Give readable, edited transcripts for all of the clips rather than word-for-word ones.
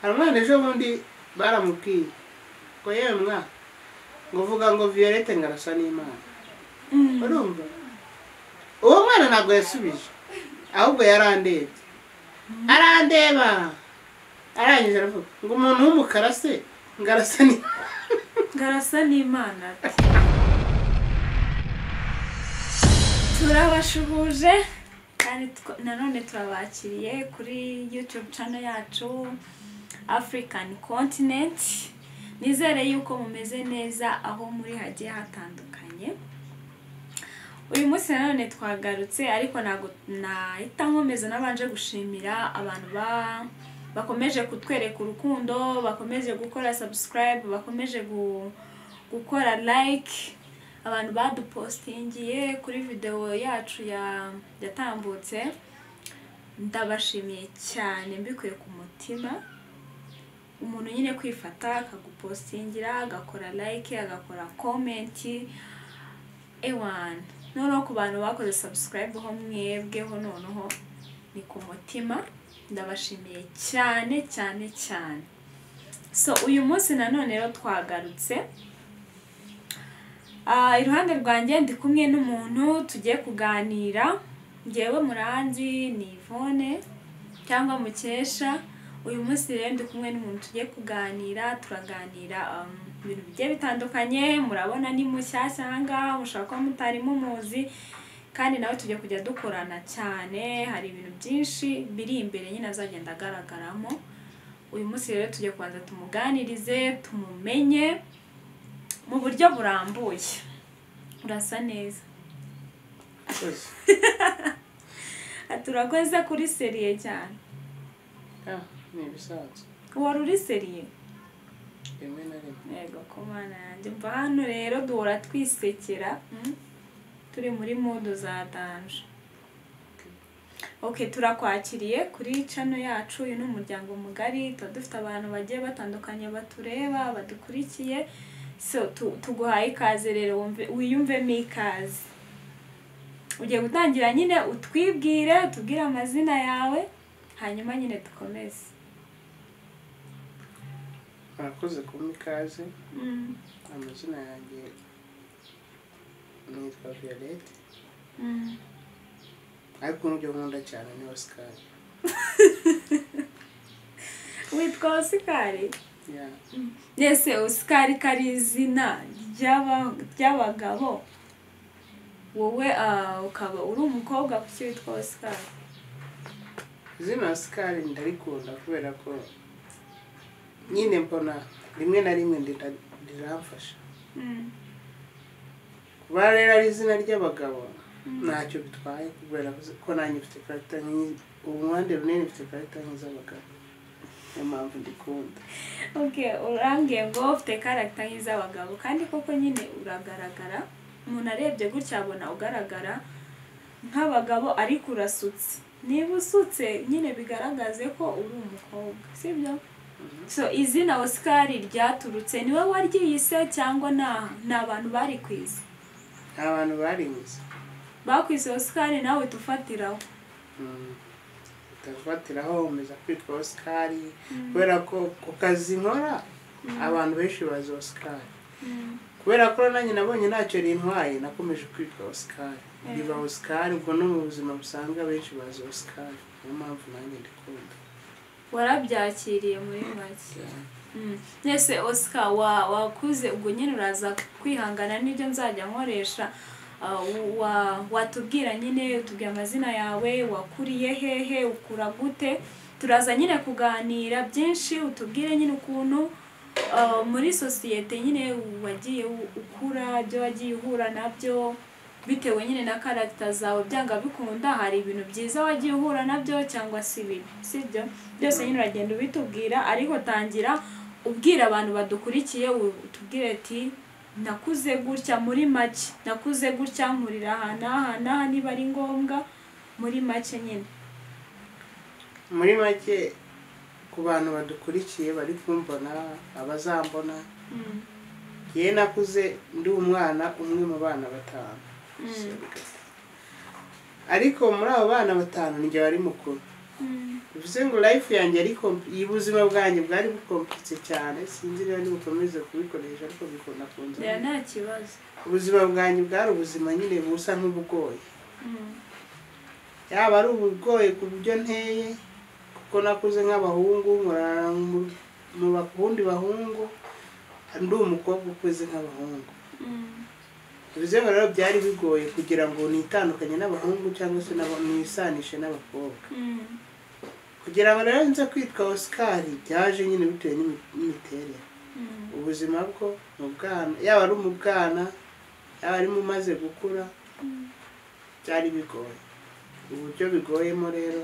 Hari umwana ejo bundi baramubwiye ngo yewe mwa, ngo vuga ngo Violette ngo arasa n'Imana. Urumva uwo mwana ntabwo yasubije, ahubwo yarandebye, arandeba, arangije aravuga ngo umuntu w'umukara se ngo arasa n'Imana. Ngo arasa n'Imana. Turabashuhuje kandi nanone turabakiriye kuri YouTube channel yacu African Continent. Nizere yuko mumeze neza aho muri hagiye hatandukanye. Uyu munsi nanone twagarutse, ariko ntago nahita nkomeza nabanje gushimira abantu bakomeje kutwereka urukundo, bakomeje gukora subscribe, bakomeje gukora like, abantu badupostingiye kuri video yacu yatambutse. Ndabashimiye cyane mbikuye ku mutima. Umuntu nyine kwifata akagupostingira, agakora like, agakora comment, ewan. Noneho ku bantu bakoze subscribe ho mwebweho noneho ni ku mutima, ndabashimiye cyane cyane cyane. So uyu munsi nanone rero twagarutse. Iruhande rwanjye ndi kumwe n'umuntu tugiye kuganira. Ngewe muranzi ni Yvonne cyangwa Mukesha. Uyu munsi rero ndi kumwe n'umuntu tugiye kuganira, turaganira ibintu bigiye bitandukanye. Murabona ni mushyashya aha ngaha, mushobora kuba mutari mumuzi, kandi nawe tugiye kujya dukorana cyane. Hari ibintu byinshi biri imbere nyine azagenda agaragaramo. Uyu munsi rero tugiye kubanza tumuganirize, tumumenye mu buryo burambuye. Urasa neza. Turakoze kuri seriye cyane. Ni ibisanzwe. Wari uri seriye? Rimwe na rimwe. Yego ko Mana yanjye. Mva hano rero duhora twisekera, turi muri mood za danger. Okay, turakwakiriye kuri channel yacu. Uyu ni umuryango mugari, tuba dufite abantu bagiye batandukanye batureba, badukurikiye. So tuguhaye ikaze rero, wiyumvemo ikaze. Ugiye gutangira nyine utwibwire, utubwire amazina yawe, hanyuma nyine dukomeze. Murakoze kumpa ikaze. Amazina yanjye nitwa Violette. Ariko n'ibyo nkunda cyane ni Oscar. Witwa Oscar? Yeah. Nese Oscar kari izina ry'abagabo, wowe ukaba uri umukobwa, kuki witwa Oscar? Izina Oscar ndarikunda kubera ko nyine mbona rimwe na rimwe riramfasha. Kuba rero ari izina ry'abagabo ntacyo bitwaye, kubera ko nanjye mfite character nk'izi, uruhande runini mfite character nk'iz'abagabo, niyo mpamvu ndikunda. Okay, urambwiye ngo ufite character nk'iz'abagabo, kandi koko nyine uragaragara, umuntu arebye gutya abona ugaragara nk'abagabo, ariko urasutse. Niba usutse nyine bigaragaze ko uri umukobwa, sibyo? So izina Oscar ryaturutse, niwe waryiyise cyangwa ni abantu bari kwisi? Abantu barinze bakwise Oscar, nawe tufatiraho. Tufatiraho umeza kwitwa Oscar kubera ko ku kazi nkora abantu benshi bazi Oscar. Kubera ko nanjye nabonye ntacyo rintwaye, nakomeje kwitwa Oscar. Biba Oscar ubwo no mu buzima busanzwe abenshi bazi Oscar, niyo mpamvu nanjye ndikunda. Warabyakiriye muri make. Nese Oscar wakuze, ubwo nyine uraza kwihangana n'ibyo nzajya nkoresha. Watubwira nyine, utubwira amazina yawe, wakuriye hehe, ukura gute? Turaza nyine kuganira byinshi, utubwire nyine ukuntu muri sosiyete nyine wagiye ukura, ibyo wagiye uhura nabyo bitewe nyine na character zawe. Byanga bikunda hari ibintu byiza wagiye uhura nabyo cyangwa se ibibi, sibyo? Byose nyine uragenda ubitubwira, ariko tangira ubwira abantu badukurikiye, utubwire ati nakuze gutya muri make, nakuze gutya, nkurira aha n'aha n'aha, niba ari ngombwa muri make nyine. Muri make ku bantu badukurikiye bari kumbona, abazambona, Ye nakuze ndi umwana umwe mu bana batanu. Ariko muri abo bana batanu ninjye wari mukuru. Bivuze ngo life yanjye ariko ubuzima bwanjye bwari bukomplikitse cyane, sinzi niba nibukomeze kubikoresha ariko bikunda kunza. Nta kibazo. Ubuzima bwanjye bwari ubuzima nyine busa nk'ubugoye. Yaba ari ubugoye ku buryo nteye, kuko nakuze nk'abahungu, nkorana mu bakundi bahungu, ndi umukobwa ukuze nk'abahungu. Bivuze ngo rero byari bigoye kugira ngo nitandukanye n'abahungu cyangwa se nisanishe n'abakobwa. Kugira ngo rero nze kwitwa Oscar byaje nyine bitewe n'imiterere. Ubuzima bwo mu bwana, yaba ari mu bwana, yaba ari mumaze gukura, byari bigoye. Uburyo bigoyemo rero,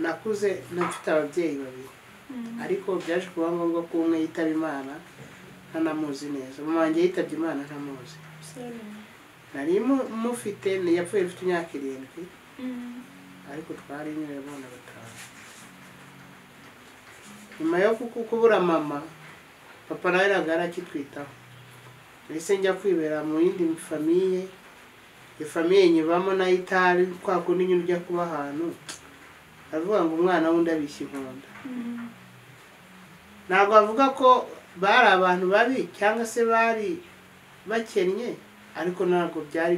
nakuze mfite ababyeyi babiri, ariko byaje kuba ngombwa ko umwe yitaba Imana ntanamuzi neza. Mama wanjye yitabye Imana ntamuzi. Nari mufite, yapfuye mfite imyaka 7, ariko twari nyine abana 5. Nyuma yo kubura mama, papa nawe ntabwo yari akitwitaho. Nahise njya kwibera mu yindi famiye, ifamiye nyibamo nayo itari kwa kundi nyine ujya kuba ahantu aravuga ngo umwana wundi abishya inkonda. Ntabwo avuga ko bari abantu babi cyangwa se bari bakennye, ariko ntabwo byari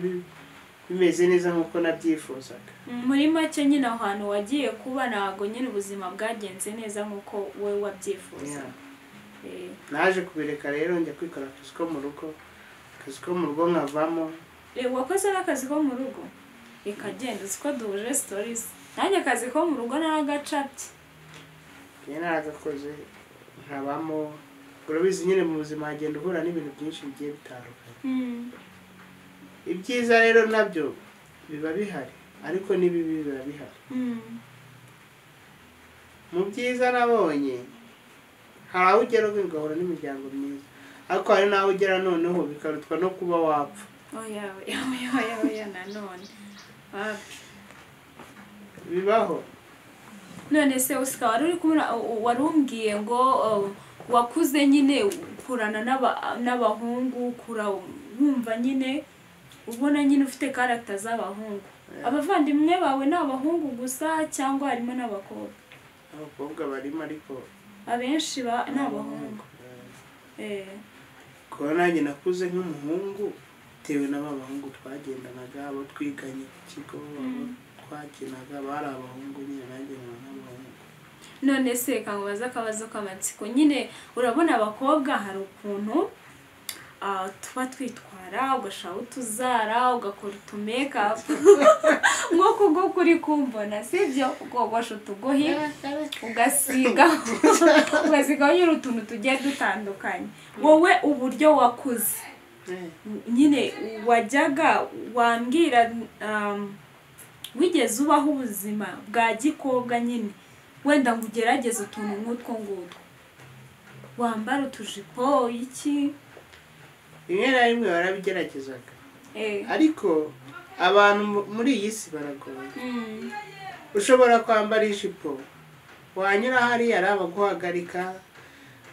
bimeze neza nk'uko nabyifuzaga. Muri make nyine aho hantu wagiye kuba ntabwo nyine ubuzima bwagenze neza nk'uko wowe wabyifuzaga. Naje kubireka rero njya kwikora akazi ko mu rugo, akazi ko mu rugo nkavamo. Wakoze n'akazi ko mu rugo? Reka genda uzi ko duhuje stories. Nanjye akazi ko mu rugo naragacapye. Njye naragakoze nkabamo. Urabizi nyine mu buzima hagenda uhura n'ibintu byinshi bigiye bitandukanye. Ibyiza rero nabyo biba bihari, ariko n'ibibi biba bihari. Mu byiza nabonye hari aho ugera ugahura n'imiryango myiza, ariko hari n'aho ugera noneho bikarutwa no kuba wapfa. Oya oya oya oya nanone bibaho. None se Oscar wari uri kumwe, warumbwiye ngo wakuze nyine ukurana n'abahungu, ukura wumva nyine ubona nyine ufite character z'abahungu. Abavandimwe bawe ni abahungu gusa cyangwa harimo n'abakobwa? Abakobwa barimo ariko abenshi ni abahungu. Kuba nanjye nakuze nk'umuhungu bitewe n'abahungu twagendanaga, abo twiganye ku kigo, abo twakinaga bari abahungu nyine, nanjye nkaba n'abahungu. None se kangubaza akabazo k'amatsiko nyine, urabona abakobwa hari ukuntu tuba twitwara, ugashaka utuzara, ugakora utumake-up nk'uko nguko uri kumbona, sibyo? Ukogosha utugohi, ugasiga nyine utuntu tugiye dutandukanye. Wowe uburyo wakuze nyine wajyaga wambwira wigeze ubaho ubuzima bwa gikobwa nyine, wenda ngo ugerageze utuntu nk'utwo ngutwo, wambara utujipo iki? Rimwe na rimwe barabigeragezaga, ariko abantu muri iyi si baragoye. Ushobora kwambara ijipo wanyura hariya ari abaguhagarika,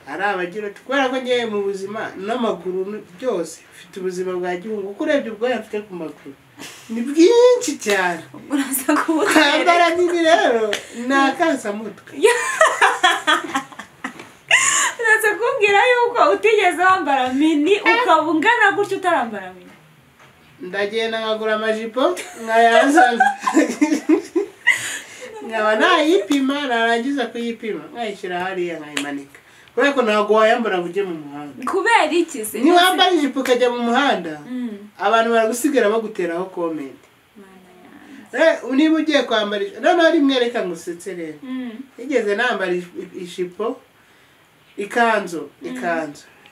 ari abagira, kubera ko ngewe mu buzima n'amaguru byose mfite ubuzima bwa gihungu, kuko urebye ubwoya mfite ku maguru ni bwinshi cyane. Kwambara nini rero ni akasamutwe. Uraza kumbwira yuko utigeze wambara mini ukaba ungana gutyo utarambara mini? Ndagenda nkagura amajipo nkayazana, nkaba nayipima, narangiza kuyipima nkayishyira hariya nkayimanika, kubera ko ntabwo wayambara ngo ujye mu muhanda. Kubera iki se? Niba wambara ijipo ukajya mu muhanda, abantu baragusigara baguteraho comment. Niba ugiye kwambara ijipo, noneho rimwe reka ngusetse rero, nigeze nambara ijipo, ikanzu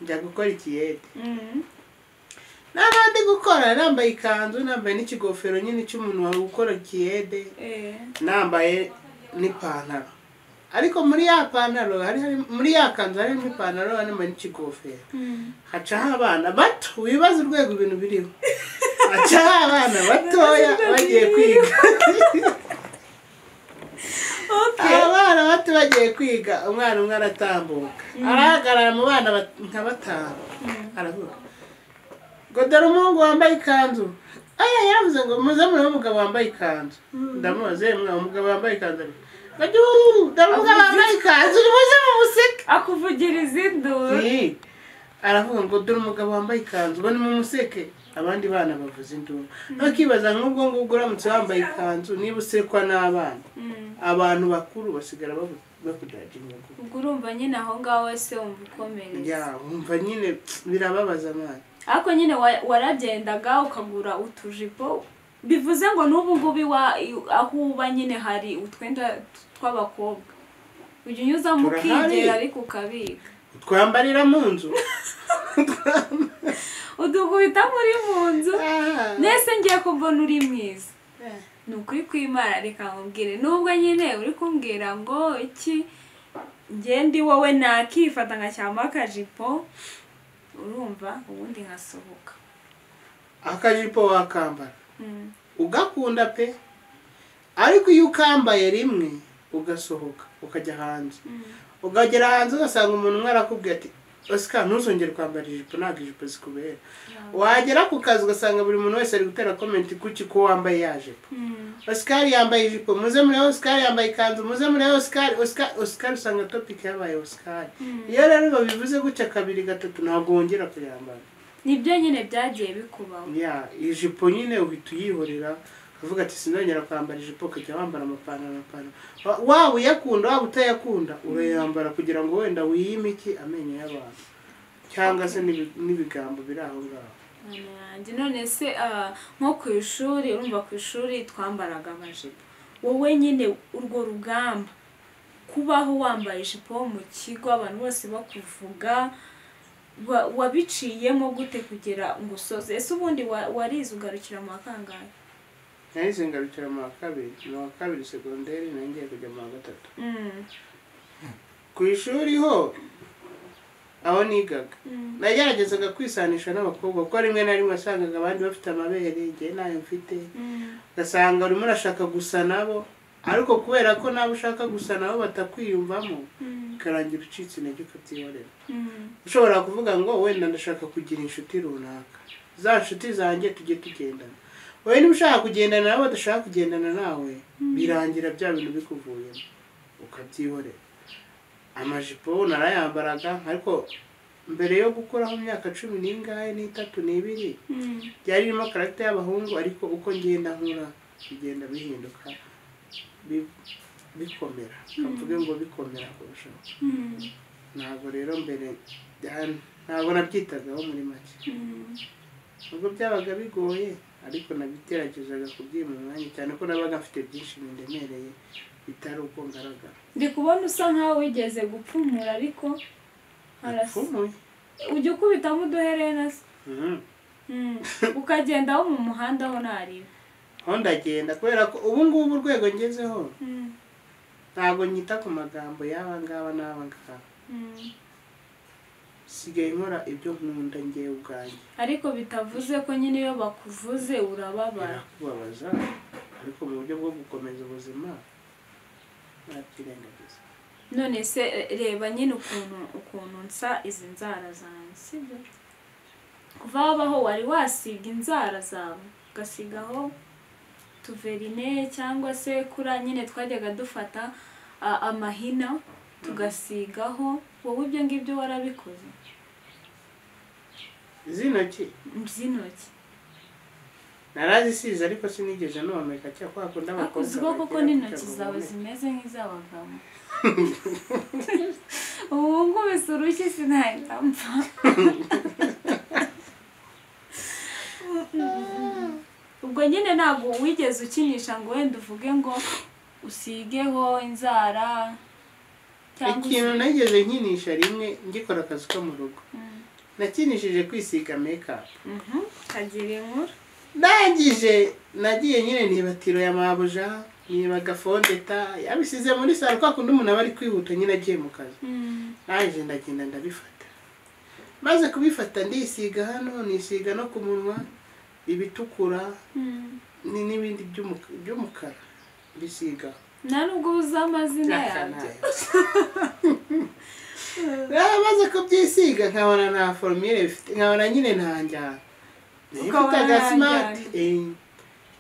njya gukora ikiyede. Nabandi gukora nambaye ikanzu, nambaye n'ikigofero nyine cy'umuntu wari gukora ikiyede, nambaye n'ipantaro. Ariko muri ya pantaro hari muri ya kanzu hari n'ipantaro harimo n'ikigofero. Hacaho abana bato, wibaza urwego ibintu biriho. Hacaho abana batoya bagiye kwiga. Abana bato bagiye kwiga, umwana umwe aratambuka, arahagarara mu bana nka 5, aravuga ngo dore umuhungu wambaye ikanzu. Aya yaravuze ngo muze murebe umugabo wambaye ikanzu. Ndamubaza yemwe umugabo wambaye ikanzu ari dore umugabo wambaye ikanzu muze mumuseke. Akuvugiriza induru. Aravuga ngo dore umugabo wambaye ikanzu bane mumuseke, abandi bana bavuza induru. Ntukibaza nk'ubwo ngubwo uramutse wambaye ikanzu niba usekwa n'abana, abantu bakuru basigara bakujajinga. Ubwo urumva nyine aho ngaho se wumva ukomeretse. Ya wumva nyine birababaza mwana. Ariko nyine waragendaga ukagura utujipo, bivuze ngo n'ubu ngubu aho uba nyine hari utwenda tw'abakobwa ujya unyuzamo ukigera ariko ukabika. Twambarira mu nzu. Udukubita muri mu nzu. Nese ngiye kumbona uri mwiza. Ni ukuri kw'Imana reka nkubwire, nubwo nyine uri kumbwira ngo iki nge ndi wowe nakifata nkacyama akajipo, urumva ubundi nkasohoka. Akajipo wakambara ugakunda pe, ariko iyo ukambaye rimwe ugasohoka ukajya hanze, ukagera hanze ugasanga umuntu umwe arakubwira ati Oscar ntuzongere kwambara ijipo, ntabwo ijipo zikubera. Wagera ku kazi ugasanga buri muntu wese ari gutera comment kuki ko wambaye ya jipo. Oscar yambaye ijipo, muze muri Oscar yambaye ikanzu, muze muri Oscar, Oscar, Oscar, usanga topic yabaye Oscar. Iyo rero babivuze gutya kabiri gatatu ntabwo wongera kuyambara. Nibyo nyine byagiye bikubaho. Ya ijipo nyine uhita uyihorera ukavuga ati sinzongera kwambara ijipo, ukajya wambara amapantaro. Waba uyakunda waba utayakunda urayambara kugira ngo wenda wiyime iki amenyo y'abantu cyangwa se n'ibigambo biri aho ngaho. None se nko ku ishuri, urumva ku ishuri twambaraga amajipo, wowe nyine urwo rugamba kubaho wambaye ijipo mu kigo abantu bose bakuvuga, wabiciyemo gute kugira ngo usoze? Ese ubundi warize ugarukira mu wa kangahe? Nahise ngarukira mu wa kabiri, mu wa kabiri segonderi, ngiye kujya mu wa gatatu. Ku ishuri ho aho nigaga nageragezaga kwisanisha n'abakobwa, kuko rimwe na rimwe wasangaga abandi bafite amabere njye nayo mfite, ugasanga urimo urashaka gusa nabo, ariko kubera ko nabo ushaka gusa nabo batakwiyumvamo, bikarangira ucitse intege ukabyihorera. Ushobora kuvuga ngo wenda ndashaka kugira inshuti runaka, za nshuti zanjye tujye tugendana. Wowe niba ushaka kugendana nabo badashaka kugendana nawe, birangira bya bintu bikuvuyemo ukabyihorera. Amajipo narayambaraga, ariko mbere yo gukuraho imyaka 13 n'ibiri byari birimo karagita y'abahungu, ariko uko ngenda nkura bigenda bihinduka bikomera, mvuge ngo bikomera kurushaho. Ntabwo rero mbere ntabwo nabyitagaho muri make, nubwo byabaga bigoye ariko nabigeragezaga kubyima umwanya, cyane ko nabaga mfite byinshi bindemereye bitari uko ngaragara. Ndi kubona usa nkaho wigeze gupfumura, ariko ujya ukubitamo uduherena se ukagendaho mu muhanda ho nariba? Ho ndagenda kubera ko ubu ngubu urwego ngezeho ntabwo nyita ku magambo y'aba ngaba n'aba ngaba. Sigaye nkora ibyo nkunda ngewe ubwanjye. Ariko bitavuze ko nyine iyo bakuvuze urababara. Birakubabaza, ariko mu buryo bwo gukomeza ubuzima nabyirengagiza. None se reba nyine ukuntu nsa izi nzara zanjye, sibyo? Kuva wabaho wari wasiga inzara zawe, ugasigaho tuverine cyangwa se kura nyine twajyaga dufata amahina tugasigaho, wowe ibyo ngibyo warabikoze? Izi ntoki? Izi ntoki narazisize ariko sinigeze nomeka cyangwa kwa kundi abakobwa. Uziko koko n'intoki zawe zimeze nk'iz'abagabo. Ubu nkubise urushyi sinahita mpfa. Ubwo nyine ntabwo wigeze ukinisha ngo wenda uvuge ngo usigeho inzara cyangwa ikintu nageze nkinisha rimwe ngikora akazi ko mu rugo. Nakinishije kwisiga makeup. Kagira inkuru. Ndangije nagiye nyine nibatiro ya mabuja, nibaga fondeta, yabisize muri salo kwa kundi umuntu aba ari kwihuta nyine agiye mu kazi. Naje ndagenda ndabifata. Maze kubifata ndisiga hano, nisiga no ku munwa ibitukura n'ibindi by'umukara bisiga. Nta nubwo uzi amazina yabyo. Maze kubyisiga nkabona nta formule bifite, nkabona nyine nta njyana. Mfite agasimati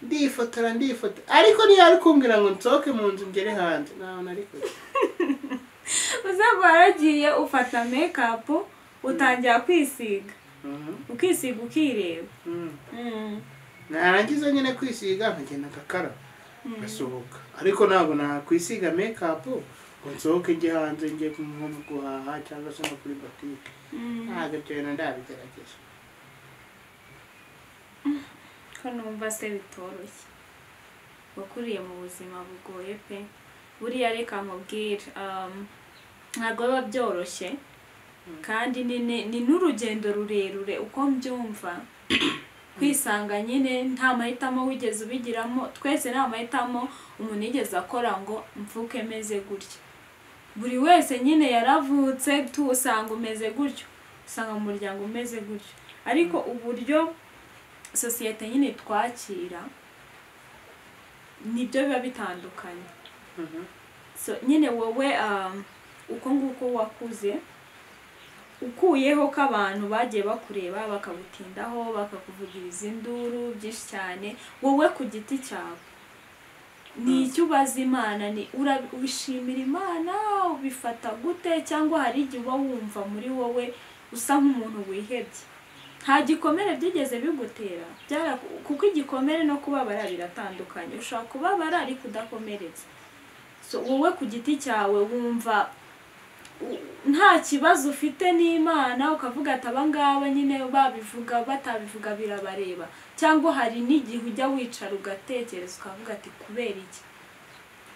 ndifotora ariko niyo ari kumbwira ngo nsohoke mu nzu ngere hanze ntaho nari kujya. Uzaba waragiye ufata make-up utangira kwisiga ukisiga ukireba. Narangiza nyine kwisiga nkagenda ngakaraba ngasohoka, ariko ntabwo nakwisiga make-up ngo nsohoke njye hanze njye nko guhaha cyangwa se no kuri botike. Ntabwo ibyo bintu ndabigerageza. Ko numva se bitoroshye, wakuriye mu buzima bugoye pe. Buriya reka nkubwire, ntabwo biba byoroshye kandi ni n'urugendo rurerure uko mbyumva. Kwisanga nyine nta mahitamo wigeze ubigiramo, twese nta mahitamo umuntu yigeze akora ngo mvuke meze gutya. Buri wese nyine yaravutse usanga umeze gutyo, usanga mu muryango umeze gutyo, ariko uburyo sosiyete nyine twakira nibyo biba bitandukanye. So nyine wowe uko nguko wakuze, ukuyeho ko abantu bagiye bakureba bakagutindaho bakakuvugiriza induru byinshi cyane, wowe ku giti cyawe ni icyo ubaza Imana, ni ubishimira Imana, ubifata gute? Cyangwa hari igihe uba wumva muri wowe usa nk'umuntu wihebye, nta gikomere byigeze bigutera? Kuko igikomere no kubabara biratandukanye, ushobora kubabara ariko udakomeretse. So wowe ku giti cyawe wumva nta kibazo ufite n'Imana, ukavuga ati aba ngaba nyine babivuga batabivuga birabareba, cyangwa hari n'igihe ujya wicara ugatekereza ukavuga ati kubera iki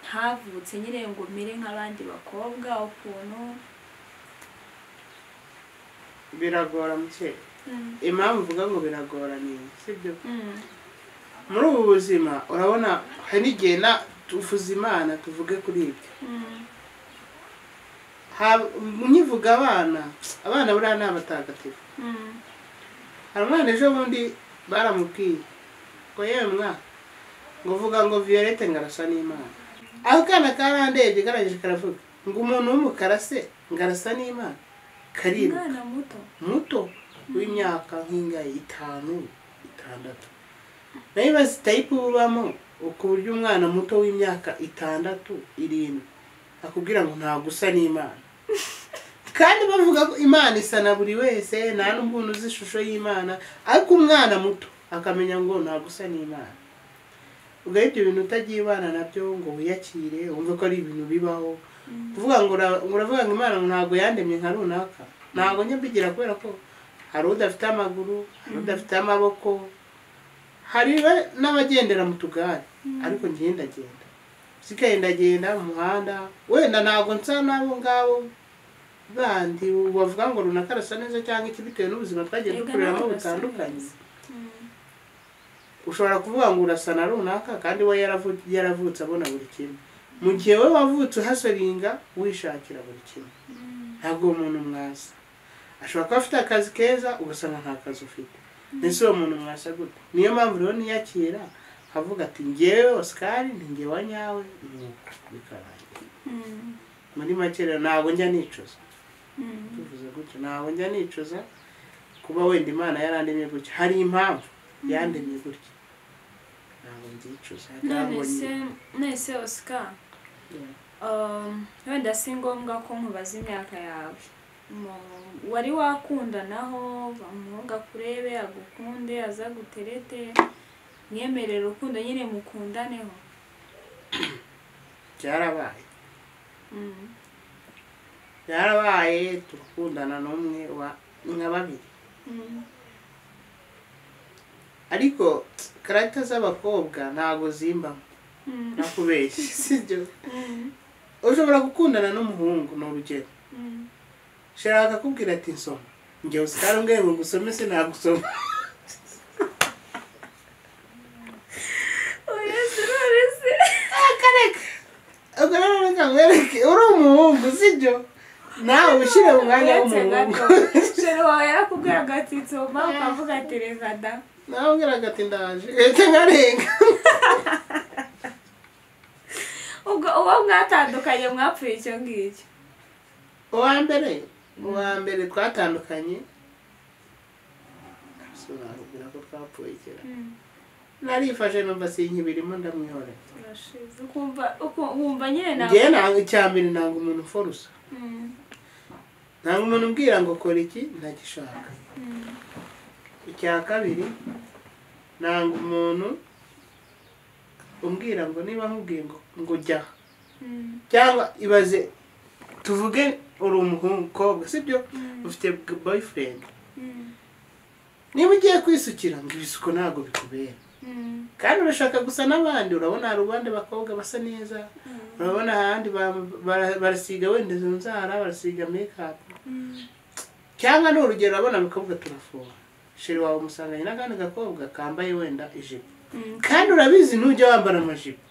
ntavutse nyine ngo mere nk'abandi bakobwa ukuntu? Biragora muke. Impamvu mvuga ngo biragora ni sibyo, muri ubu buzima urabona hari n'igihe tuvuze Imana tuvuge kuri ibyo. Nkivuga abana buriya ni abatagatifu. Hari umwana ejo bundi baramubwiye ngo yewe mwa, ngo vuga ngo Violette ngo arasa n'Imana. Aho kana karandebye karangije karavuga ngo umuntu w'umukara se ngo arasa n'Imana? Kariruka. Umwana muto muto w'imyaka nk'ingahe, 5, 6. Nayo bazi type ubamo ku buryo umwana muto w'imyaka 6, 7 akubwira ngo ntabwo usa n'Imana. Kandi bavuga ko Imana isa na buri wese, nta n'umuntu uzi ishusho y'Imana, ariko umwana muto akamenya ngo ntabwo usa n'Imana. Ubwo ibyo bintu utagiye ibana nabyo ngo wiyakire, wumve ko ari ibintu bibaho. Kuvuga ngo uravuga ngo Imana ntabwo yandemye nka runaka, ntabwo njya mbigira kubera ko hari udafite amaguru, hari udafite amaboko, hari n'abagendera mu tugare, ariko njye ndagenda. Sigaye ndagenda mu muhanda, wenda ntabwo nsa n'abo ngabo bandi bavuga ngo runaka arasa neza cyangwa iki, bitewe n'ubuzima twagiye dukuriramo butandukanye. Ushobora kuvuga ngo urasa na runaka kandi we yaravutse abona buri kimwe, mu gihe we wavutse uhasoringa wishakira buri kimwe. Ntabwo uwo muntu mwasa. Ashobora kuba afite akazi keza ugasanga nta kazi ufite, mbese uwo muntu mwasa gute? Niyo mpamvu rero niyakira avuga ati njyewe Oscar ni njye wa nyawe, nuko bikarangira. Muri make rero ntabwo njya nicuza. Tuvuze gutyo ntabwo njya nicuza kuba wenda Imana yarandemye gutya, hari impamvu yandemye gutya, ntabwo mbyicuza. None se Oscar, wenda si ngombwa ko nkubaza imyaka yawe, wari wakundanaho umuhungu akurebe agukunde aza guterete mwemerere urukundo nyine mukundaneho? Byarabaye. Byarabaye, turakundana n'umwe wa nka babiri. Ariko karagita z'abakobwa ntabwo zimbamo, nakubeshye sibyo? Ushobora gukundana n'umuhungu ni urugero, shaka akakubwira ati nsoma, njye Oscar umbwiye ngo ngusome sinagusoma. Ubwo rero reka nkwereke, uri umuhungu sibyo? Nawe ushyire mu mwanya w'umuhungu. Sheri wawe yarakubwiraga ati nsoma ukavuga ati reka da. Nawe umbwiraga ati ndaje, reka nkarenga. Ubwo uwo mwatandukanye mwapfuye icyo ngicyo? Uwa mbere twatandukanye So nakubwira ko twapfuye kera. Narifashe numva sinkibirimo ndamwihorera. Urashize ukumva wumva nyine nawe. Njye nanga icya mbere, nanga umuntu uforusa. Nanga umuntu umbwira ngo kora iki ntagishaka. Icya kabiri, nanga umuntu umbwira ngo niba nkubwiye ngo jya cyangwa ibaze tuvuge uri umukobwa sibyo, ufite boyfriend, niba ugiye kwisukira ngo ibisuko ntabwo bikubera kandi urashaka gusa n'abandi, urabona hari abandi bakobwa basa neza, urabona ahandi barasiga wenda izo nzara, barasiga make-up, cyangwa ni urugero urabona abakobwa turafuha, sheri wawe umusanganye n'akandi gakobwa kambaye wenda ijipo, kandi urabizi ntujya wambara amajipo,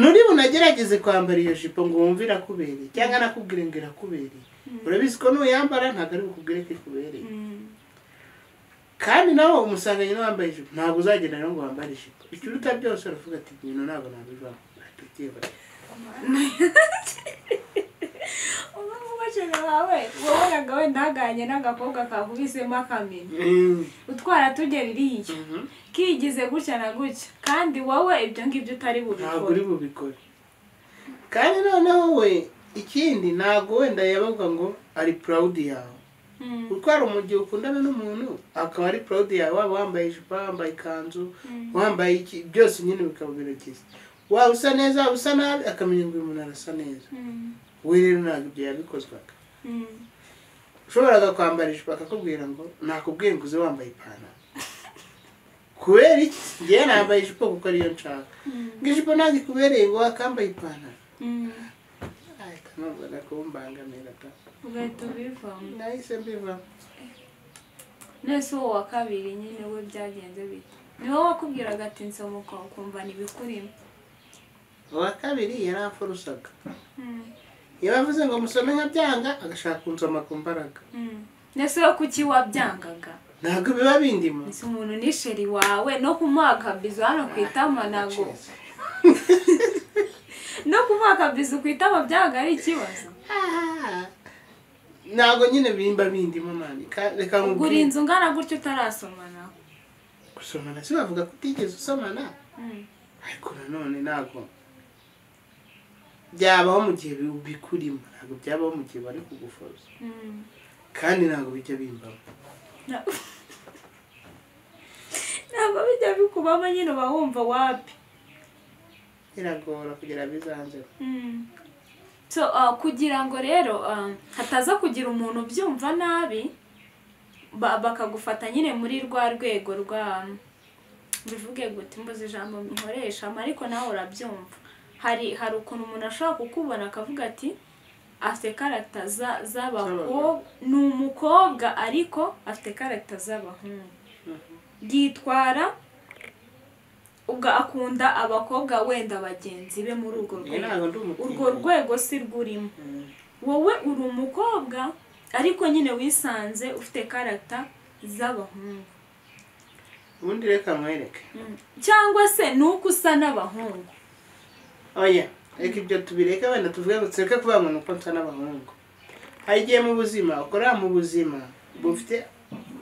nuri bunagerageze kwambara iyo jipo ngo wumve irakubereye cyangwa nakubwire ngo irakubereye, urabizi ko nuyambara ntabwo ari bukubwire ko ikubereye, kandi nawe umusanganye n'uwambaye ijipo ntabwo uzagenda rero ngo wambare ijipo, ikiruta byose uravuga ati ibintu ntabwo nabivamo, tubyibone. Umwe mu bacana bawe wabonaga wenda ahaganye n'agakobwa kakubisemo akamenya utwara tugera iriya kigize gutya na gutya, kandi wowe ibyo ngibyo utari bubikore, ntabwo uri bubikore. Kandi noneho we ikindi ntabwo wenda yabaga ngo ari proud yawe, utwara umugihe ukundana n'umuntu akaba ari proud yawe, waba wambaye ijipo, wambaye ikanzu, wambaye iki byose nyine bikaba biragize, waba usa neza waba usa nabi akamenya ngo uyu muntu arasa neza. We rero ntabwo ibyo yabikozwaga, ushoboraga kwambara ijipo akakubwira ngo nakubwiye ngo uze wambaye ipantaro, kubera iki? Njyewe nambaye ijipo kuko ariyo nshaka, ngo ijipo ntabwo ikubereye ngo wakambaye ipantaro, ahita numvaga kumbangamira ta, ugahita ubivamo. Nahise mbivamo. Nese uwo wa kabiri nyine we byagenze bite? Ni wowe wakubwiraga ati nsomuka ukumva ntibikurimo? Uwa kabiri yaramfurusaga, iyo bavuze ngo musome nkabyanga agashaka kunsoma ku mbaraga. Nese we kuki wabyangaga? Ntabwo biba bindimo. Ese umuntu ni sheri wawe no kumuha akabizu hano ku itama ntabwo no kumuha akabizu ku itama byabaga ari ikibazo? Ntabwo nyine bimba bindimo mani. Reka Ugura nkubwire. inzu ungana gutyo utarasomana? Gusomana si bavuga ko utigeze usomana, ariko nanone ntabwo byabaho mu gihe bikurimo, ntabwo byabaho mu gihe bari kugufoza, kandi ntabwo bijya bimbamo. Ntabwo bijya bikubamo nyine, uba wumva wapi, biragora kugira bizanze. So kugira ngo rero hataza kugira umuntu ubyumva nabi bakagufata nyine muri rwa rwego rwa bivuge gute, mbuze ijambo nkoresha ariko nawe urabyumva, hari ukuntu umuntu ashobora kukubona akavuga ati afite karagita z'abakobwa, ni umukobwa ariko afite karagita z'abahungu, yitwara ubwo akunda abakobwa wenda bagenzi be muri urwo rwego, urwo rwego si rwurimo. Wowe uri umukobwa ariko nyine wisanze ufite karagita z'abahungu. Ubundi reka nkwereke, cyangwa se nuko usa n'abahungu. Oya, reka ibyo tubireke, wenda tuvuge ngo tureke kuvuga ngo nuko nsa n'abahungu. Hari igihe mu buzima ukorera mu buzima bufite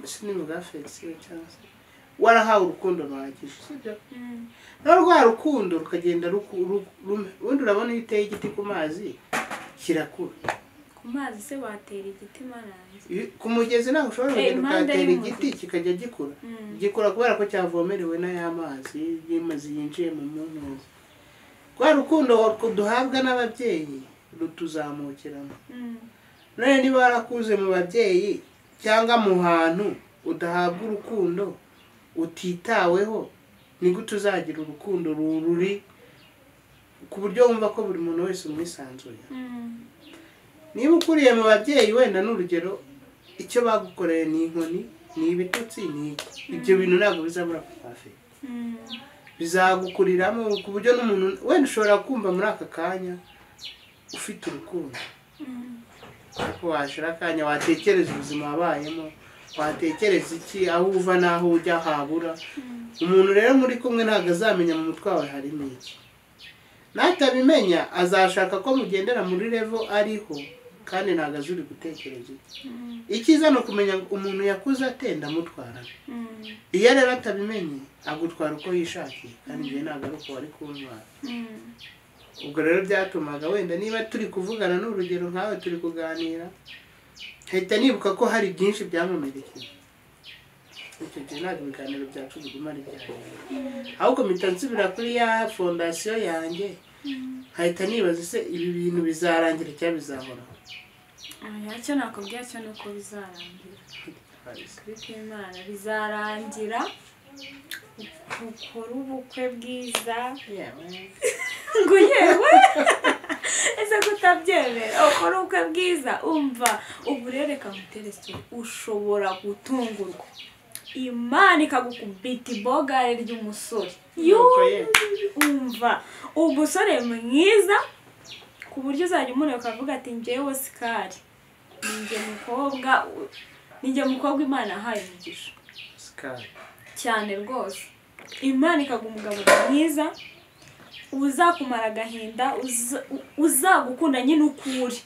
sinivuga affection cyangwa se warahawe urukundo ruhagije, sibyo? Naho rwa rukundo rukagenda ubundi urabona iyo uteye igiti ku mazi kirakura. Ku mazi se watera igiti maranze? Ku mugezi ntabwo ushobora kugenda ukatera igiti kikajya gikura, gikura kubera ko cyavomerewe n'aya mazi y'amazi yinjiye mu munozi. Rwa rukundo duhabwa n'ababyeyi rutuzamukiramo. None niba warakuze mu babyeyi cyangwa mu hantu udahabwa urukundo, utitaweho, ni gute uzagira urukundo ruri ku buryo wumva ko buri muntu wese umwisanzuye? Niba ukuriye mu babyeyi wenda n'urugero icyo bagukoreye ni inkoni, ni ibitutsi, ni ibyo bintu ntabwo bizabura kupafe, bizagukuriramo ku buryo n'umuntu wenda ushobora kumva muri aka kanya ufite urukundo, ariko washira akanya watekereza ubuzima wabayemo, watekereza iki, aho uva n'aho ujya habura. Umuntu rero muri kumwe ntabwo azamenya mu mutwe wawe harimo iki, natabimenya azashaka ko mugendera muri level ariho, Kandi ntabwo azi uri gutekereza iki. Icyiza ni ukumenya umuntu yakuze atenda amutwara. Iyo rero atabimenye agutwara uko yishakiye, kandi njye ntabwo ari uko wari kuntwara. Ubwo rero byatumaga wenda niba turi kuvugana n'urugero nkawe turi kuganira, nkahita nibuka ko hari byinshi byamumerekeye. Icyo gihe ntabwo ibiganiro byacu biguma ari byanjye, ahubwo mpita nsubira kuri ya fondasiyo yanjye, nkahita nibaza ese ibi bintu bizarangira cyangwa bizahoraho. Icyo nakubwira cyo ni uko bizarangira. Kuri Imana bizarangira, ukora ubukwe bwiza. Ngo yewe ese kutabyemera, ukora ubukwe bwiza. Umva ubu rero reka ngutere story, ushobora gutungurwa Imana ikagukubita ibogare ry'umusore. Umva umusore mwiza ku buryo uzajya umureba ukavuga ati njyewe Oscar ninjye mukobwa Imana ahaye umugisha. Oscar cyane rwose. Imana ikaguha umugabo mwiza uzakumara agahinda, uzagukunda nyine ukuri.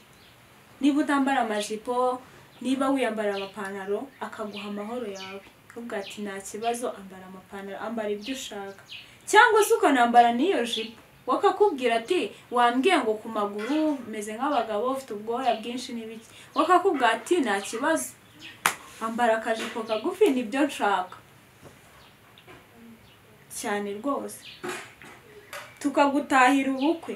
Niba utambara amajipo, niba wiyambara amapantaro, akaguha amahoro yawe. Uvuga ati nta kibazo, ambara amapantaro, ambara ibyo ushaka, cyangwa se ukanambara n'iyo jipo. Wakakubwira ati wambwiye ngo ku maguru meze nk'abagabo, ufite ubwoya bwinshi n'ibiki. Wakakubwira ati nta kibazo, ambara akajipo kagufi nibyo nshaka cyane rwose. Tukagutahira ubukwe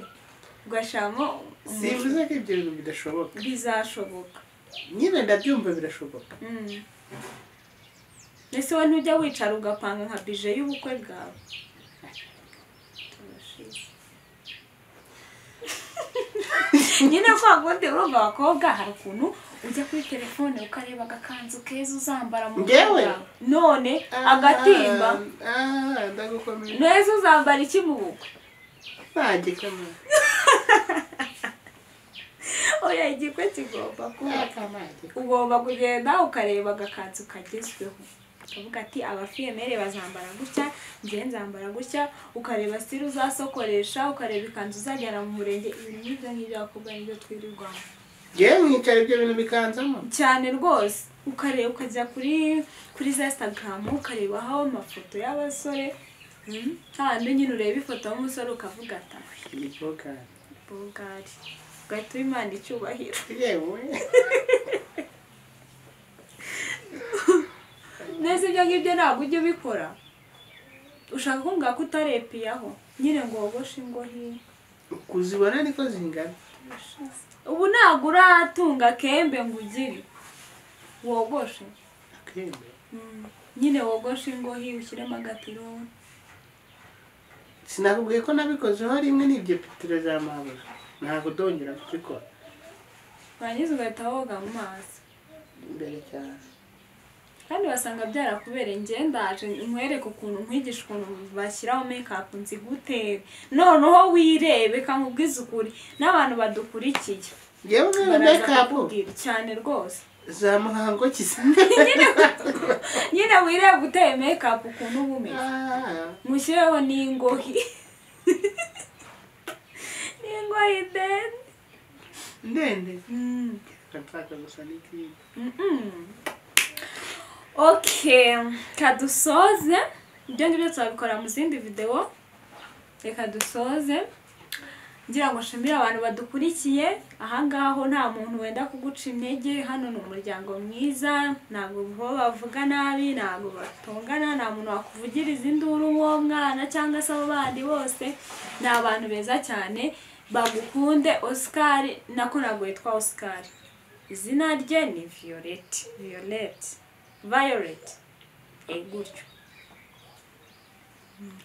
ugashamo. Simvuze ko ibyo bintu bidashoboka, bizashoboka nyine ndabyumva birashoboka. Ese wowe ntujya wicara ugapanga nka bije y'ubukwe bwawe? Nyine kwa kundi urumva abakobwa hari ukuntu ujya kuri telefone ukareba agakanzu keza uzambara mu bwawe, none agatimba. Ndagukomeye. Neza uzambara iki mu bukwe? Ntagikomeye. Oya, igikwe kigomba kuba. Ugomba kugenda ukareba agakanzu kagezweho, ukavuga ati abafiyemere bazambara gutya, njye nzambara gutya. Ukareba style uzasokoresha, ukareba ikanzu uzajyana mu murenge. Ibintu nk'ibyo ngibyo abakobwa nibyo twirirwamo. Njyewe mwicara ibyo bintu bikanzamo cyane rwose. Ukareba ukajya kuri za Instagram ukarebaho amafoto y'abasore, handi nyine ureba ifoto y'umusore ukavuga ati bogari, ugahita Imana icyubahiro. Yewe neza ibyo ngibyo ntabwo ujya ubikora. Ushaka kumbwira ko utarepiyaho nyine ngo wogoshe ingohi kuzibona niko zingana. Ubu ntabwo uratunga kembe ngo ugire wogoshe akembe. Nyine wogoshe ingohi ushyiremo agatiro. Sinakubwiye ko nabikozeho rimwe n'ibyo petero za mabuja, ntabwo ndongera kubikora. Warangiza ugahita woga mu maso imbere cyane. Kandi basanga byarakubereye. Njye ndaje nkwereke ukuntu nkwigisha ukuntu bashyiraho make-up nzigutere, noneho wirebe kankubwiza ukuri n'abantu badukurikiye. Njyewe make-up cyane rwose za muhango kisa. Nyine wirebe uteye make-up ukuntu uba umeze, mushyireho n'ingohi. N'ingohi ndende ndende. Nshaka gusa n'ikindi. Okay, kadusoze. Ibyo ngibyo tuzabikora mu zindi video. Reka dusoze. Ngira ngo nshimire abantu badukurikiye. Ahangaho nta muntu wenda kuguca intege, hano ni umuryango mwiza, ntabwo bo bavuga nabi, ntabwo batongana, nta muntu wakuvugiriza induru uwo mwana cyangwa se abo bandi bose. Ni abantu beza cyane bagukunde. Oscar nako ntabwo yitwa Oscar, izina rye ni Violet. Violet gutyo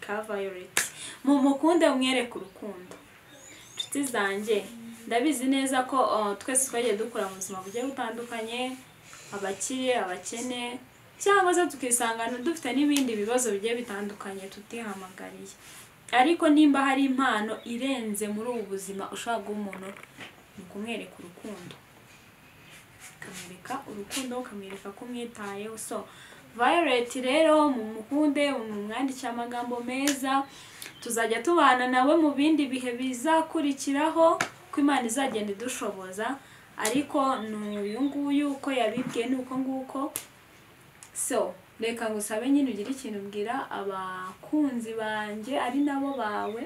ka Violet. Mumukunde umwereke urukundo. Inshuti zanjye, ndabizi neza ko twese twagiye dukora mu buzima bugiye butandukanye, abakire, abakene, cyangwa se tukisangana dufite n'ibindi bibazo bigiye bitandukanye tutihamagariye. Ariko nimba hari impano irenze muri ubu buzima ushobora guha umuntu, ni ukumwereka urukundo. Ukamwereka urukundo, ukamwereka ko umwitayeho. So Violet rero mumukunde, mumwandikire amagambo meza. Tuzajya tubana nawe mu bindi bihe bizakurikiraho, ko Imana izagenda idushoboza. Ariko n'uyu nguyu uko yabibwiye ni uko nguko. So reka ngusabe nyine ugire ikintu ubwira abakunzi banjye ari nabo bawe.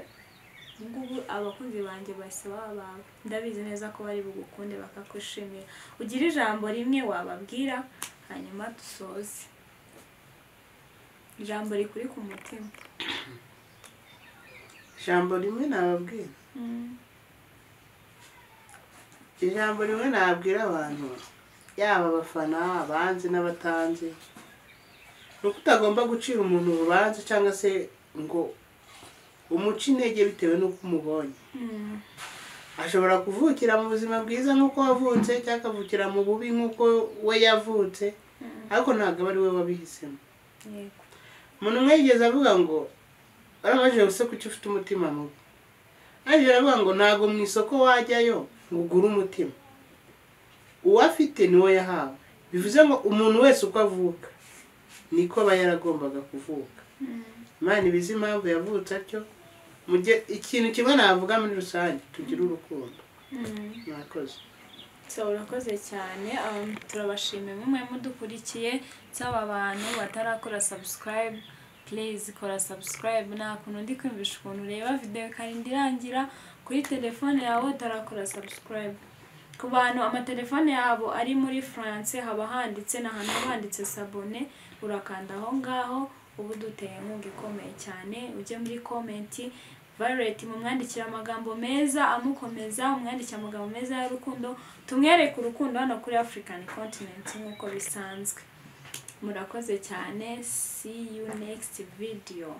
Ngubu abakunzi banjye bahise baba bawe, ndabizi neza ko bari bugukunde bakakwishimira. Ugire ijambo rimwe wababwira hanyuma dusoze, ijambo rikuri ku mutima. Ijambo rimwe nababwira, ijambo rimwe nabwira abantu, yaba abafana, abanzi n'abatanzi, ni uko utagomba gucira umuntu urubanza cyangwa se ngo umuce intege bitewe n'uko umubonye. Ashobora kuvukira mu buzima bwiza nk'uko wavutse, cyangwa akavukira mu bubi nk'uko we yavutse, ariko ntabwo aba ari we wabihisemo. Umuntu umwe yigeze avuga ngo baramubajije gusa kuki ufite umutima mubi, ariko aravuga ngo ntabwo mu isoko wajyayo ngo ugure umutima, uwafite niwo yahawe. Bivuze ngo umuntu wese uko avuka niko aba yaragombaga kuvuka. Imana ibizi impamvu yavutse atyo. Ikintu kimwe navuga muri rusange, tugire urukundo. Murakoze. So urakoze cyane. Turabashimiye mwe mudukurikiye. Nsaba abantu batarakora subscribe, please kora subscribe. Nta kuntu ndi kwiyumvisha ukuntu ureba video ikarinda irangira kuri telefone yawe utarakora subscribe. Ku bantu amatelefone yabo ari muri France haba handitse n'ahantu haba handitse s'abonner, urakanda aho ngaho ubu duteye inkunga ikomeye cyane. Ujye muri comment Violet mumwandikira amagambo meza amukomeza, umwandikira amagambo meza y'urukundo, tumwereke urukundo hano kuri African continent nk'uko bisanzwe. Murakoze cyane, see you next video.